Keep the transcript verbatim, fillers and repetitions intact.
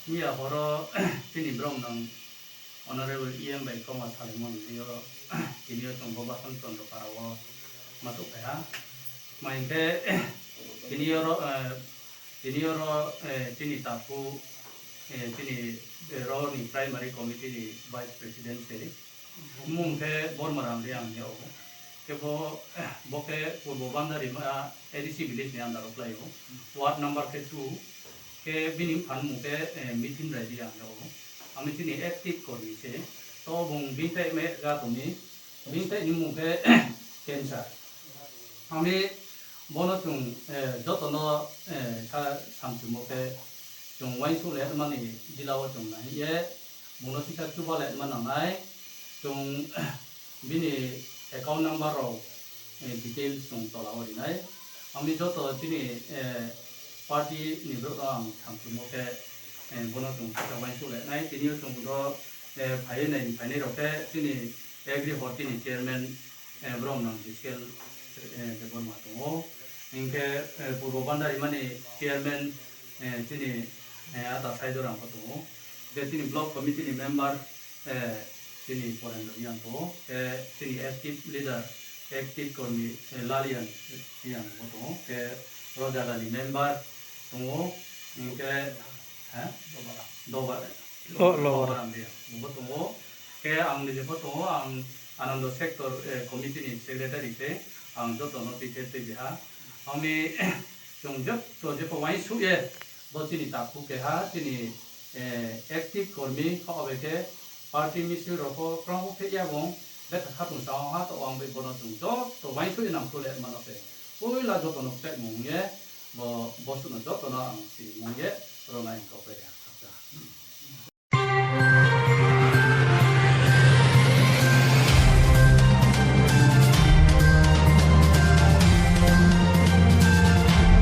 Miya horo chini borok nang Honorable E M bai koma salaimani yo tini yo chwng bo Basant Chandra para o masuk phaiha. Mai hwnkhe tini yo ro, eh, tini yo ro, eh, chini takhuk, eh, chini, eh, ro ni primary committee ni vice president se. Bumung khe Borma Ram Reang hinwi o. Khe bo, bo khe Purbo Bandarima A D C village ni under o kwlai o. Ward number khe two. Khe bini buphan mung khe, eh, Mithin Rai Reang hinwi o. Ami chini active kormi se. To bung bini tai me ga tongni. Bini tai ni mung khe cancer. Ami bono chwng, eh, jotono, eh, sa samchwngmo khe chwng uansuk le mani jila o chwng nai ye. Bono sika chuba le ma nangnai. Chwng bini account number rok, eh, details chwng tola o rinai. Ami joto chini, eh, party ni borok no ang samchwngmo khe, eh, bono chwng sika uansuk le nai. Tini o chwng do, eh, phaiwi nai, phainai rok khe chini Agri Horti ni chairman, eh, borok nang Giskel, eh, Debbarma tongo. Hinkhe, eh, Purbo Bandarimani chairman, eh, chini, eh, ata Saidor Rangkho tongo. Hinkhe chini block committee ni member, eh, chini Porendra Reang tongo. Khe chini active leader, active kormi, eh, Lalian Reang bo tongo. Khe Rojagani member tongo. Hinkhe, ha? Doba. Lo-, Lower. Lower Amria. Bo tongo. Khe ang nijebo tongo, ang Anando sector, eh, committee ni secretary se, ang joto no twi khe twi biha. Ami chwng joto jepho uansuk ye, bo chini takhuk keha, chini, eh, active kormi, kha obe khe party misil rok pho kwrwng khe ya bong, betha khatung sa ha to ang bai bono chwng joto uansuk ye nang thule mano khe. Puila joto no kwchak mung ye, bo, bo suno joto no ang chini mung ye, rona ang kok ya.